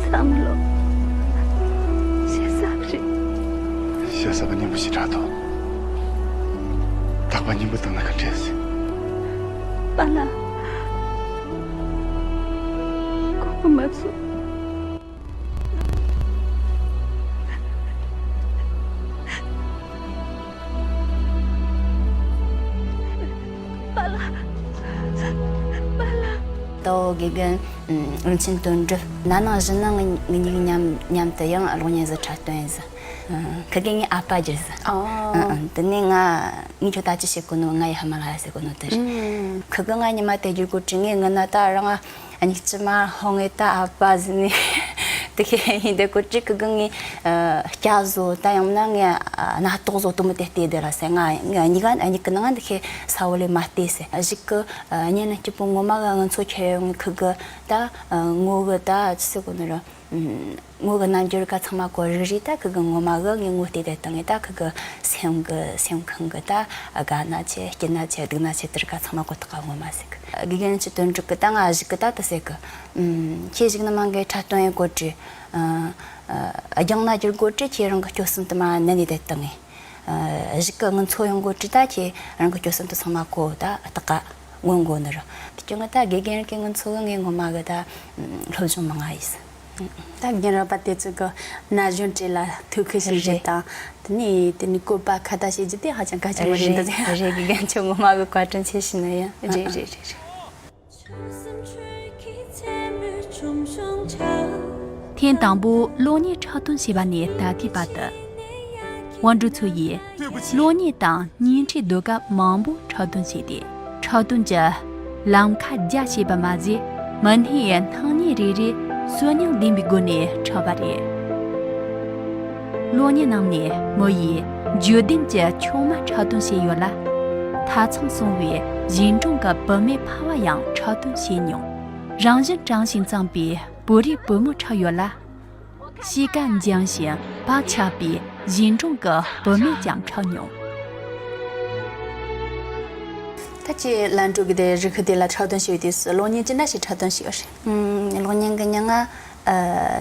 བསམ་བློ་བྱེད་ས་རེད། བྱེད་ས་པ་སྙན་པོ་ཞིག་དྲག་འདུག་རྟག་པར་སྙན་པོ་བཏང་ན་ག་འདྲས་ཟེར། པཱ་ལགས། དགོངས་པ་མ་ཚོམས། པཱ་ལགས། པཱ་ལགས། ཏོ་དགེ་རྒན་རིན་ཆེན་དོན་གྲུབ། ན་ནིང་གཞེས་ནིང་ངེད་གཉིས་མཉམ་མཉམ་དུ་ཡང་གློག་བརྙན་ཟིག་འཁྲབ་སྟོན་ཡིན་ཟིག་ཁི་གེ་ངའི་ཨ་ཕ་གྱུར་ཟིག་ཨ། ཨ། དེ་ནས་ང་ངས་ཁྱོད་ད་ཅི་བྱེད་གོ་ནོ། ང་ཡི་ཧ་མ་ལ་ཡ་ཟེར་གོ་ནོ་དེ་རེད། ཨ། ཁི་གེ་ང་ཉི་མ་དེ་བསྒྱུར་གོ་དུས་ངས་ངི་ན་ད་རང་ཨ་མྱིག་ཆུ་མ་ཧོ་ངས་ད་ཨ་ཕ་ཟེར་ནས་དེ་ཤེས་ཡིན། དེ་གོ་དུས་ཁི་གེ་ངའི་ཨ་སྐྱ་བཟོ་ད་ཡང་ན་ངའི་ཨ་སྣ་ཏོག་བཟོ་དུ་མི་དེ་བལྟས་དེ་ར་ཟེར། ང་ངའི་མྱིག་ག་མྱིག་གི་ནང་དེ་ཤེས་ས་བོ་ལས་མ་བལྟས་ཟེར། གཞུག་གི་ཨ་ཉིན་སྐྱིད་པོ་ངོ་མ་གི་ངི་ཚོ་ཁྱེར་ཡོང་ངས་ཁི་གེ་ད་ཨ་ངོ་གི་ད་ཅི་ཟེར་གོ་ནི་ར། ངོ་གི་རྣམ་འགྱུར་ག་ཚང་མ་གོ་རིག་རིག་ད་ཁི་གེ་ངོ་མ་གི་ངས་ངོ་བལྟས་དེ་བཏང་ངས། ད་ཁི་གེ་སེམས་གི་སེམས་ཁང་གི་ད་དགའ་ན་ཆེ་སྐྱིད་ན་ཆེ་སྡུག་ན་ཆེ་དེར་ག་ཚང་མ་གོ་ཐག་ག་ངོ་མ་ཟེར་གི། དགེ་རྒན་ཆི་དོན་གྲུབ་གི་ད་ང་གཞུག་གི་ད་དེ་ཟེར་གི། ཁྱེད་གཞུག་ནི་མང་གི་འཁྲབ་སྟོན་ཡེ་གོ་དུས་ཨ་རྒྱང་ན་བསྒྱུར་གོ་དུས་ཁྱེད་རང་གི་སྤྱོད་གསུམ་དུ་མ་ནན་ནས་དེ་བཏང་ངས། གཞུག་གི་ངི་ཚོ་ཡོང་གོ་དུས་ད་ཁྱེད་རང་གི་སྤྱོད་གསུམ་དུ་ཚང་མ་གོ་ད་ཐག་ག་ངོ་འགོ་ནི་རུ། དེ་ཀྱང་ད་དགེ་རྒན་རིག་གི་ངོ་ཚོ་གི་ངས་ངོ་མ་གི་ད་སློབ་སྦྱོང་མང་ང་ཡིས། ད་རྒན་རབས་པ་དེ་ཚོ་གི་ན་གཞོན་གྲས་ལ་ཐུགས་ཁུར་ཞིག་རེད་རེད། དང་། དེ་ནས་དེ་ནས་བཀོད་པ་ཁ་ཏ་བྱེད་རྒྱུ་དེ་ཧ་ཅང་གལ་ཆེན་པོ་རེད་འདུག་རེད་རེད། དགེ་རྒན་ཁྱོད་ངོ་མ་གི་བཀའ་དྲིན་ཆེ་ཞུ་ནི་ཡིན། རེད་རེད་རེད་རེད། ཐེངས་དང་པོ་གློག་བརྙན་འཁྲབ་སྟོན་བྱས་པ་ནས་ད་ལྟའི་བར་དུ། དབང་སྒྲོན་མཚོ་ཡིས་གློག་བརྙན་དང་བརྙན་འཕྲིན་ཟློས་གར་མང་པོ་འཁྲབ་སྟོན་བྱས་ཏེ། འཁྲབ་སྟོན་གྱི་ལམ་ཁ་རྒྱ་ཆེ་བ་མ་ཟད། མི་སྣའི་སྣང་བརྙན་རེ་རེ་གསོན་ཉམས་ལྡན་པའི་སྒོ་ནས་འཁྲབ་པ་རེད། གློག་བརྙན་རྣམས་ནས་མི་ཡི་བརྗོད་ལྡན་གྱི་ཆུང་མ་འཁྲབ་སྟོན་བྱས་ཡོད་ལ། མཐའ་མཚམས་སྲུང་བའི་གཞིས་གྲོང་གི་བུད་མེད་ཕལ་བ་ཡང་འཁྲབ་སྟོན་བྱས་མྱོང་། རང་བཞིན་དྲང་ཞིང་གཙང་པའི་བོད་རིགས་བུ་མོ་འཁྲབ་ཡོད་ལ། གཤིས་ཀ་འཇམ་ཞིང་བག་ཆགས་པའི་གཞིས་གྲོང་གི་བུད་མེད་ཀྱང་འཁྲབ་མྱོང་། ད་ཁྱེད་ལན་གྲུ་གི་དེ་རི་ཁུལ་དེ་ལ་འཁྲབ་སྟོན་བྱས་པའི་དུས་སུ་གློག་བརྙན་ཅི་འདྲ་ཞིག་འཁྲབ་སྟོན་བྱས་ཡོད་རེད། ཨུམ། གློག་བརྙན་གི་མྱིང་ང་ཨ་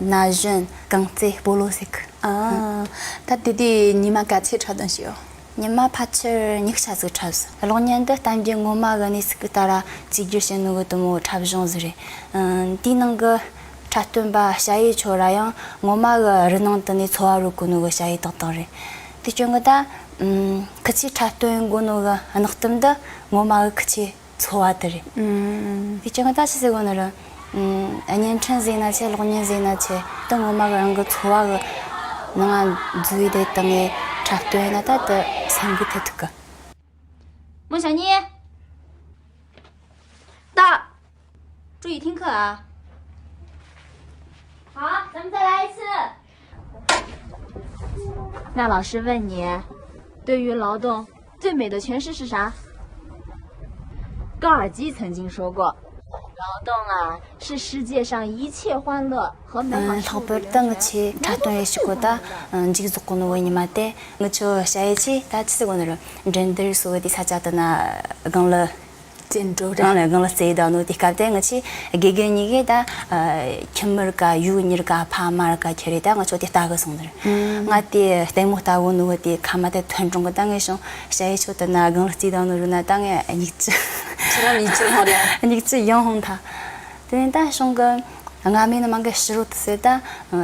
ན་གཞོན་རྐང་རྩེད་སྤོ་ལོ་ཟེར་གི། ཨ། ད་དེ་དུས་ཉི་མ་ག་ཚོད་འཁྲབ་སྟོན་བྱས་ཡོད། ཉི་མ་ཕལ་ཆེར་ཉི་ཤུ་ཆ་ཟིག་འཁྲབ་སོང་། གློག་བརྙན་འདི་གཏམ་རྒྱུད་ངོ་མ་གི་གནས་ཚུལ་གི་ལྟར་ར་བཅོས་བསྒྱུར་བྱས་ནོ་གི་དུ་མོ་འཁྲབ་གཞུང་ཟིག་རེད། ཨ། དེའི་ནང་གི་འཁྲབ་སྟོན་པ་ཞ་ཡི་ཆོ་ར་ཡང་ངོ་མ་གི་རི་ནང་དུ་ནས་འཚོ་བ་རོལ་གོ་ནོ་གི་ཞ་ཡི་ཏག་ཏག་རེད། དེ་སྐྱོན་གི་ད། ཨུམ། ཁི་ཆོས་འཁྲབ་སྟོན་གོ་ནོ་གི་གནག་གཏམ་འདི་ངོ་མ་གི་ཁི་ཆོས་འཚོ་བ་དེ་རེད། ཨུམ། དེ་སྐྱོན་གི་ད་ཅི་ཟེར་གོ་ནི་རེད། ཨུམ། བརྙན་འཕྲིན་ཟེར་ན་ཆེ། གློག་བརྙན་ཟེར་ན་ཆེ། དེ་ངོ་མ་གི་རང་གི་འཚོ་བ་གི་ནང་ང་འཛུལ་ཡི་དེ་དང་ངས་འཁྲབ་སྟོན་ཡིན་ན་ད་དེ་སེམས་གི་ཐད་ཐུག་གི། 孟小妮，到，注意听课啊！好，咱们再来一次。那老师问你，对于劳动最美的诠释是啥？高尔基曾经说过，劳动啊，是世界上一切欢乐和美好事物的源泉。 ལྷག་པར་དུ་ངི་ཆོས་འཁྲབ་སྟོན་རེ་ཞིག་གོ་ད་མཇུག་རྫོགས་གོ་ནོ་བོ་ཉི་མ་དེ། ངི་ཆོ་ཞ་ཡི་ཆོས་ད་ཅི་ཟེར་གོ་ནི་རེད། འགྲན་བསྡུར་སོ་བོ་དེ་ས་ཆ་དེ་ན་སྒང་ལ། རྩེད་འགྲོ་ར། ཨང་ལ་སྒང་ལ་རྩེ་ཡི་ད་ནོ་དེ་སྐབས་དེ་ངི་ཆོས་དགེ་རྒན་གཉིས་ཀས་ད་ཁྱིམ་མི་ར་ག་ཡུལ་གཉིས་ར་ག་ཕ་མ་ར་ག་ཁྱེར་རེ་ད་ངི་ཆོ་དེ་ལྟ་གི་སོང་ནི་རེད། ང་དེ་ལྟད་མོ་ལྟ་གོ་ནོ་བོ་དེ་ཁ་མ་དེ་ཐོན་གྲོང་གི་ད་ངས་བྱུང་ཞ་ཡི་ཆོ་དེ་ན་སྒང་ལ་རྩེ་ཡི་ད་ནོ་རུ་ན་ད་ངས་སྙིང་རྗེ། ཁྱེད་རང་སྙིང་རྗེ་ཧོང་རེད། སྙིང་རྗེ་ཡང་ཧོང་ཐལ། དེ་ནས་ད་བྱུང་གི། ང་མིན་ན་མང་གི་ཕྱི་རོལ་དུ་ཟེར་ད།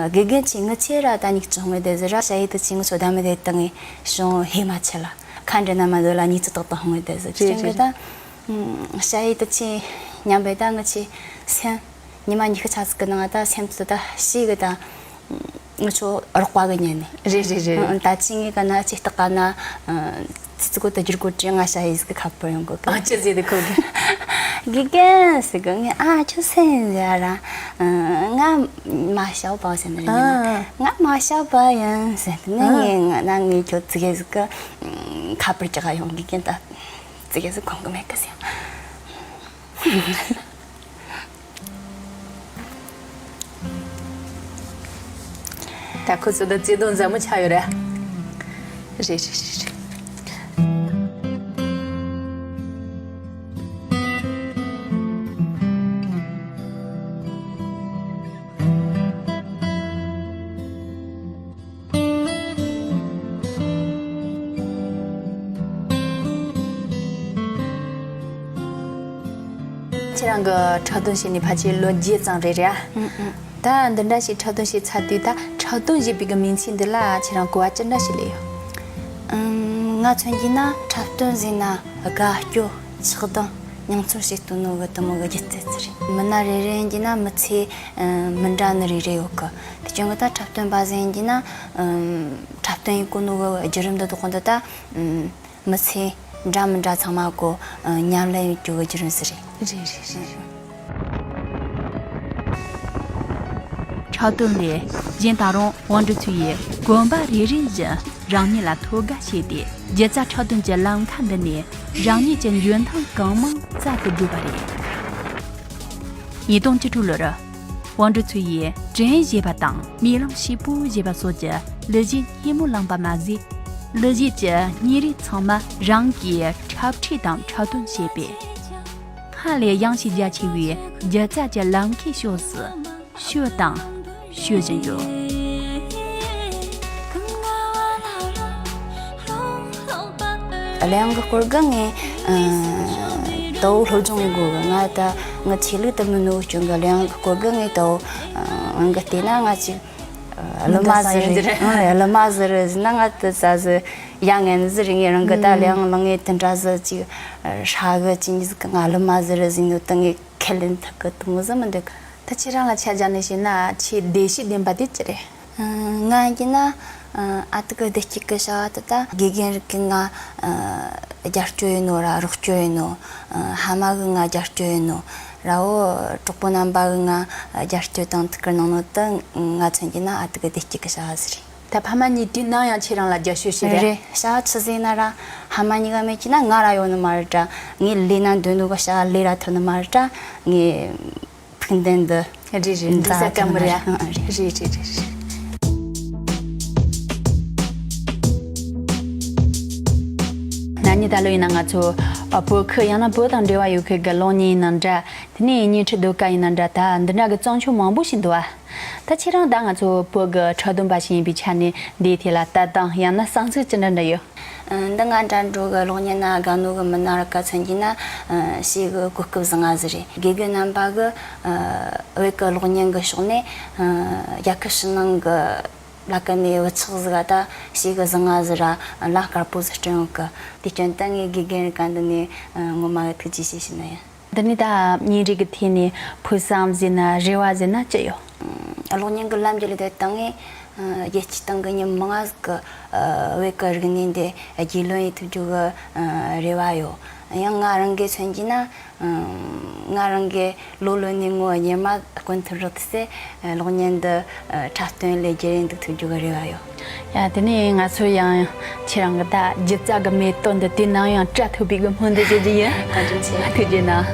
དགེ་རྒན་ཆེ་ངི་ཆོས་ར་ད་སྙིང་རྗེ་ཧོང་ངེ་དེ་ཟེར་ར། ཞ་ཡི་དེ་ཆེ་ངི་ཆོ་ད་མི་དེ་ད་ངས་བྱུང་ཧེ་མ་ཆེ་ལ། ཁ་འདྲེ་ན་མ་དོ་ལ་སྙིང་རྗེ་ཏག་ཏག་ཧོང་ངེ་དེ་ཟེར། རེད་ཆེ་ངི་རེད། ད། ཞ་ཡི་དེ་ཆེ་མཉམ་པའི་ད་ངི་ཆོས་སེམས། ཉི་མ་ཉི་ཤུ་ཆ་ཟིག་གི་ནང་ད་སེམས་དུ་ད་ཤེས་གི་ད། ངི་ཆོ་རོགས་པ་གི་ཉན་ནི། རེད་རེད་རེད། ད་ཅི་ངི་ག་ན་ཅི་སྟག་ག་ན། ཙི་ཙི་གོ་ད་རྒྱུར་གོ་དྲི་ང་ཞ་ཡི་ཟིག་གི་ཁ་པར་ཡོང་གོ་གི། ཨ་ཅི་ཟེར་དེ་ཁོ་གི། དགེ་རྒན་ཟེར་གི་ངས་ཨ་ཁྱོད་སུ་ཡིན་ཟེར་ར། ང་མ་ཞའོ་པའོ་ཟེར་ནི་རེད། ང་མ་ཞའོ་པའོ་ཡིན་ཟེར་ནི་ངས་ང་ན་ངས་ཁྱོད་ཙི་གེ་ཟིག་གི་ཁ་པར་ཀྱི་ག་ཡོང་དགེ་རྒན་ད་ཙི་གེ་ཟིག་གོང་གི་མེད་གི་ཟེར། ད་ཁོ་ཚོ་ད་བརྩེ་དུང་མཛའ་མོ་ཆགས་ཡོད་རེད། རེད་རེད་རེད་རེད། ཁྱེད་རང་གི་འཁྲབ་སྟོན་བྱས་ནས་ཕལ་ཆེར་ལོ་བརྒྱད་ཙམ་རེད་རེད་ཨ། ཨུ་ཨུ། ད་འདི་འདྲ་ཞིག་འཁྲབ་སྟོན་བྱས་ཚར་དུས་ད་འཁྲབ་སྟོན་ཞེས་པའི་གི་མིང་ཚིག་འདི་ལ་ཁྱེད་རང་གོ་བ་ཅི་འདྲ་ཞིག་སླེབས་ཡོད། ཨུམ། ང་མཚོན་གྱིས་ན་འཁྲབ་སྟོན་ཟེར་ན་དགའ་སྐྱོ་ཆགས་སྡང་མྱོང་ཚོར་བྱེད་སྟོན་ནོ་གི་དུ་མོ་གི་སྒྱུ་རྩལ་ཅིག་རེད། མི་སྣ་རེ་རེ་ཡིན་གྱི་ན་མི་ཚེ་མི་འདྲ་ནི་རེ་རེ་ཡོད་གི། དེ་རྐྱེན་གྱིས་ད་འཁྲབ་སྟོན་པ་ཟེར་ཡིན་གྱི་ན་ཨུམ། འཁྲབ་སྟོན་ཡིན་གོ་ནོ་གི་བརྒྱུད་རིམ་འདི་དག་འདི་ད་ཨུམ། མི་ཚེ་འདྲ་མི་འདྲ་ཚང་མ་གོ་ཨ། ཉམས་ལེན་ཡོད་རྒྱུ་གི་བརྒྱུད་རིམ་ཟིག་རེད། རེད་རེད་རེད་རེད། འཁྲབ་སྟོན་ལས་གཞན་ད་རུང་དབང་སྒྲོན་མཚོ་ཡིས་གོམ་པ་རེ་རེ་བཞིན་རང་ཉིད་ལ་ཐོད་བརྒལ་བྱས་ཏེ་སྒྱུ་རྩལ་འཁྲབ་སྟོན་གྱི་ལམ་ཁ་འདི་ནས་རང་ཉིད་ཀྱི་འཇོན་ཐང་གང་མང་བཙལ་དུ་བཀོད་པ་རེད། ཉིས་སྟོང་བཅུ་དྲུག་ལོར། དབང་སྒྲོན་མཚོ་ཡིས་དྲན་ཞེས་པ་དང་རྨི་ལམ་ཞིག་པོ་ཞེས་པ་སོགས་ཀྱི་གླུ་གཞས་སྙན་མོ་བླངས་པ་མ་ཟད། གླུ་གཞས་ཀྱི་བརྙན་རིས་ཚང་མ་རང་གིས་འཁྲབ་ཁྲིད་དང་འཁྲབ་སྟོན་བྱས་པས། སྔར་ལས་གཡང་ཞིང་རྒྱ་ཆེ་བའི་སྒྱུ་རྩལ་གྱི་ལམ་ཁའི་ཕྱོགས་སུ་བསྐྱོད་དང་བསྐྱོད་བཞིན་ཡོད། གླུ་དབྱངས་ཀྱི་སྐོར་གྱི་ངས་ཨ། ད་བོ་སློབ་སྦྱོང་ཡིན་དགོས་གི། ང་ད་ང་ཆོས་ལུགས་དུ་མིན་ནོ་སྐྱོན་གི་གླུ་དབྱངས་གི་སྐོར་གི། ངས་ད་བོ་ཨང་གི་བལྟས་ན་ང་ཅིག་གླུ་མ་ཟིག་རེད། ཨང་གླུ་མ་ཟིག་རེད་ཟེར་ན་ང་ད་ཙ་ཟིག་ཡ་ངན་ཟིག་རེད། ངས་རང་གི་ད་གླུ་དབྱངས་བླངས་ངས་དེ་འདྲ་ཟིག་ཅིག་ཧྲ་གི་ཅིག་ཟིག་གི་ང་གླུ་མ་ཟིག་རེད་ཟེར་ནོ་ད་ངས་ཁས་ལེན་ཐུབ་གི་དུ་མོ་ཟིག་མི་འདུག་གི། ད་ཁྱེད་རང་ལ་ཆ་བཞག་ནས་བཤད་ན་ཆེས་བདེ་སྐྱིད་ལྡན་པ་དེ་ཅི་རེད། ང་ཡིན་ན་ཨ་ཏི་གི་བདེ་སྐྱིད་ཀྱི་བྱ་བ་དེ་ད་དགེ་རྒན་རིགས་ཀྱིས་ང་རྒྱབ་སྐྱོར་ཡིན་ནོ་ར་རོགས་སྐྱོར་ཡིན་ནོ། ཕ་མ་གིས་ང་རྒྱབ་སྐྱོར་ཡིན་ནོ་ར། འོ་གྲོགས་པོ་རྣམ་པ་གིས་ང་རྒྱབ་སྐྱོར་དང་ཐུགས་ཁུར་གནང་ནོ་དེ་ང་མཚོན་གྱི་ན་ཨ་ཏི་གི་བདེ་སྐྱིད་ཀྱི་བྱ་བ་ཟིག་རེད། ད་ཕ་མ་གཉིས་དུས་ནམ་ཡང་ཁྱེད་རང་ལ་རྒྱབ་སྐྱོར་བྱེད་རེད། བྱ་བ་ཆི་ཟིག་ཡིན་ན་ར་ཕ་མ་གཉིས་ཀ་མེད་ཀྱི་ན་ང་ར་ཡོད་ནི་མ་རེད་དྲ། ངས་ལས་ན་འདོད་ནོ་གི་བྱ་བ་ལས་ར་ཐུབ་ནི་མ་རེད་དྲ། ངས་ཕུགས་འདུན་འདི། རེད་རེད། འདི་ས་ཀ་མི་རེད། ཨ་རེད། རེད་རེད་རེད་རེད། ན་ནིང་ད་ལོ་ཡིན་ན་ང་ཚོ་ཨ་བོད་ཁུལ་ཡང་ན་བོད་དང་འབྲེལ་བ་ཡོད་མཁན་གྱི་གློག་བརྙན་ཡིན་ན་འདྲ། དེ་ནས་བརྙན་འཕྲིན་ཟློས་གར་ཡིན་ན་འདྲ། ད་འདི་འདྲ་གི་བརྩམས་ཆོས་མང་པོ་ཞིག་འདུག་ཨ། ད་ཁྱེད་རང་ད་ང་ཚོ་བོད་ཀྱི་ཁྲག་འདོན་པ་ཞིག་ཡིན་པའི་ཆ་ནས་འདིའི་ཐད་ལ་ལྟ་སྟངས་ཡང་ན་བསམ་ཚུལ་ཅི་འདྲ་འདྲ་ཡོད། འདི་ང་འདྲ་འགྲོ་གི་གློག་བརྙན་ན་དགའ་ནོ་གི་མི་སྣ་རིགས་ཀ་མཚོན་གྱི་ན་ཞེ་གི་གོ་སྐབས་བཟང་ང་ཟིག་རེད། དགེ་རྒན་རྣམ་པ་གི་བོད་ཀྱི་གློག་བརྙན་གི་ཕྱོགས་ནས་རྒྱལ་ཁབ་ཕྱི་ནང་གི་ལ་ཀ་ནས་བུ་ཆགས་ཟིག་ག་ད་ཞེ་གི་བཟང་ང་ཟིག་ར་ལ་དཀར་པོ་ཟིག་སྐྲུན་ཡོང་གི། དེ་སྐྱོན་ད་ངས་དགེ་རྒན་རིགས་ཀ་འདི་ནས་ངོ་མ་གི་ཐུགས་རྗེ་ཆེ་ཞུ་ནི་ཡིན། འདི་ནི་ད་བརྙན་རིས་ཀྱི་ཐད་ནས་ཕུགས་བསམ་ཟེར་ན་རེ་བ་ཟེར་ན་ཅི་ཡོད། གློག་བརྙན་གྱི་ལམ་གྱི་ལས་དོན་དང་ངས་རྒྱལ་སྤྱིའི་སྟེང་གི་མི་མང་ཟིག་གི་བོད་ཀྱི་རིག་གནས་འདི་རྒྱུས་ལོན་ཡེད་ཐུབ་རྒྱུ་གི་རེ་བ་ཡོད། ཡང་ང་རང་གི་མཚོན་གྱི་ན་ང་རང་གི་ལོ་ལོན་ནས་ངོ་གཉེར་མ་དཀོན་ཐུབ་རོགས་དུ་སེ་གློག་བརྙན་འདི་འཁྲབ་སྟོན་ལས་རྒྱུ་རེ་འདུག་ཐུབ་རྒྱུ་གི་རེ་བ་ཡོད། ཡ། དེ་ནས་ང་ཚོ་ཡང་ཁྱེད་རང་གི་ད་སྒྱུ་རྩལ་གྱི་མེ་ཏོག་འདི་དུས་ནམ་ཡང་བཀྲ་ཐུབ་པའི་གི་སྨོན་འདུན་ཞུ་རྒྱུ་ཡིན། བཀའ་དྲིན་ཆེ། ཐུགས་རྗེ་གནང་།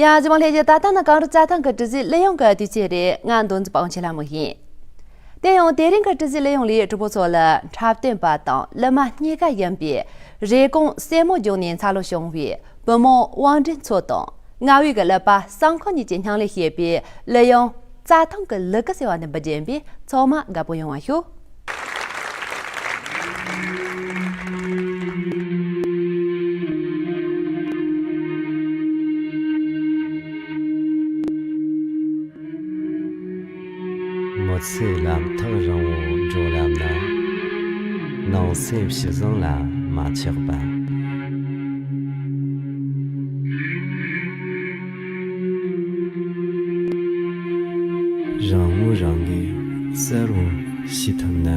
ཡ། གཞན་མ་ལྷན་རྒྱས། ད་ལྟ་ནི་གངས་རི་རྩྭ་ཐང་གི་དྲི་ཟའི་གླུ་དབྱངས་ཀྱི་དུས་ཚོད་རེད། ང་མདོ་འཛིན་པ་དབང་ཆེན་ལྷ་མོ་ཡིན། དེ་ཡང་དེ་རིང་གི་དྲི་ཟའི་གླུ་དབྱངས་ལས་གྲོགས་པོ་ཚོ་ལ་འཁྲབ་སྟོན་པ་དང་གླུ་མ་གཉིས་ཀ་ཡིན་པའི་རེབ་གོང་སྲས་མོ་ལྗོངས་ནས་འཚར་ལོངས་བྱུང་བའི་བུ་མོ་དབང་སྒྲོན་མཚོ་དང་། རྔ་བའི་གི་ཀླད་པ་བསམ་འཁོར་གཉིས་ཀྱིས་སྙིང་ལས་བྱེད་པའི་གླུ་དབྱངས་རྩྭ་ཐང་གི་ལུ་གུ་ཟེར་བ་འདི་འབུལ་རྒྱུ་ཡིན་པས། ཚང་མ་དགའ་པོ་ཡོང་བ་ཞུ། མི་ཚེའི་ལམ་ཐག་རིང་བོ་འགྲོ་ལམ་ན། ནང་སེམས་ཞི་བཟང་ལ་མ་ཆགས་པ། རང་ངོ་རང་གིས་གསལ་བོ་ཤེས་ཐུབ་ན།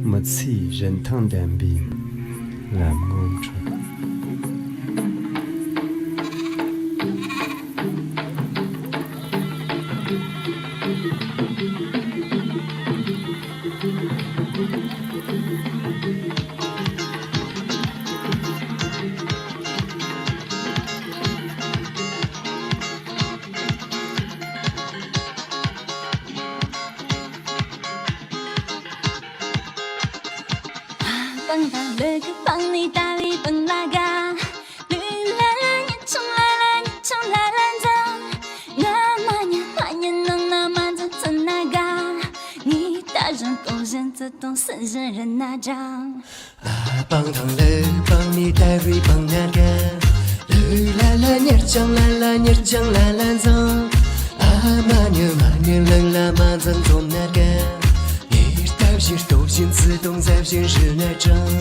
མི་ཚེའི་རིན་ཐང་ལྡན་པའི་ལམ་ངོ་འཕྲོད། སྤང་ཐང་ལུ་གུ་སྤང་ནི་ལྟ་བུའི་སྤང་ལ་དགའ། ལུས་ལ་ལ་གཉེར་ཆང་ལ་ལ་གཉེར་ཆང་ལ་ལ་འཛིང་། ང་མ་ཉལ་མ་ཉལ་ནང་ན་མ་འཛིང་ཚུན་ན་དགའ། ངའི་ལྟ་བཞིན་སྟོང་བཞིན་བརྩེ་དུང་སེམས་བཞིན་རི་ན་འགྲམ། སྤང་ཐང་ལུ་སྤང་ནི་ལྟ་བུའི་སྤང་ན་དགའ། ལུས་ལ་ལ་གཉེར་ཆང་ལ་ལ་གཉེར་ཆང་ལ་ལ་འཛིང་། ཨ་མ་ཉལ་མ་ཉལ་ལང་ལ་མ་འཛིང་འཛོམས་ན་དགའ། ངའི་ལྟ་བཞིན་སྟོབས་བཞིན་བརྩེ་དུང་མཛའ་བཞིན་རི་ན་འགྲམ།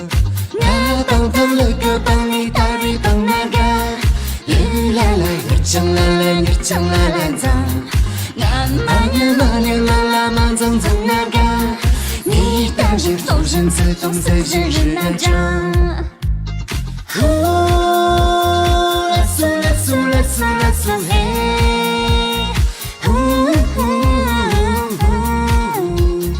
ང་སྤང་ཐང་ལུ་གུ་སྤང་ནི་ལྟ་བུའི་སྤང་ན་དགའ། ལུས་ལ་ལ་གཉེར་ཆང་ལ་ལ་གཉེར་ཆང་ལ་ལ་འཛིང་། ང་མ་ཉལ་མ་ཉལ་ལང་ལ་མ་འཛིང་འཛིང་ན་དགའ། ངའི་ལྟ་བཞིན་སྟོབས་བཞིན་བརྩེ་དུང་མཛའ་བཞིན་རི་ན་འགྲམ། ཧུ། ལ་སུ་ལ་སུ་ལ་སུ་ལ་སུ་ཧེ། ཧུ་ཧུ་ཧུ་ཧུ།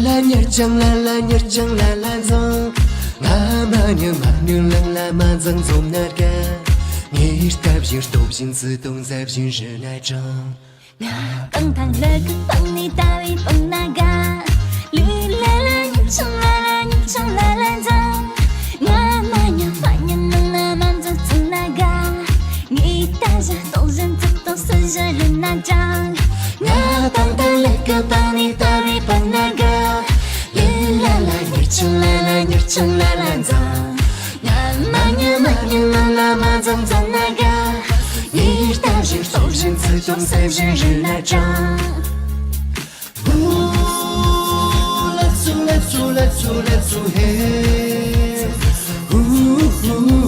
ལ་ཉེར་བྱང་ལ་ལ་ཉེར་བྱང་ལ་ལ་འཛོམས། ང་མ་ཉམས་མ་ཉམས་ལང་ལ་མ་འཛེམ་འཛོམས་ན་དགའ། ངའི་ལྟ་བཞིན་སྟོབས་བཞིན་བརྩེ་དུང་ཟབ་བཞིན་རི་ན་དྲངས། ང་སྤང་ཐང་ལ་ཀུན་སྤང་ནས་ལྟ་བའི་སྤང་ན་དགའ། ལུས་ལ་ལ་ཉེར་བྱང་ལ་ལ་ཉེར་བྱང་ལ་ལ་འཛོམས། ང་མ་ཉམས་མ་ཉམས་ལང་ལ་མ་འཛེམ་འཛོམས་ན་དགའ། ངའི་ལྟ་བཞིན་སྟོབས་བཞིན་བརྩེ་དུང་ཟབ་བཞིན་རི་ན་དྲངས། ང་སྤང་ཐང་ལ་ཀུན་སྤང་ནས་ལྟ་བའི་སྤང་ན་དགའ། ལུས་ལ་ལ་ཉེར་བྱང་ལ་ལ་ཉེར་བྱང་ལ་ལ་འཛོམས། ང་མ་ཉམས་མ་ཉམས་ལང་ལ་མ་འཛེམ་འཛོམས་ན་དགའ། ངའི་ལྟ་བཞིན་སྟོབས་བཞིན་བརྩེ་དུང་ཟབ་བཞིན་རི་ན་དྲངས། Ooh, let's do, let's do, let's do, let's do, hey. Ooh, ooh.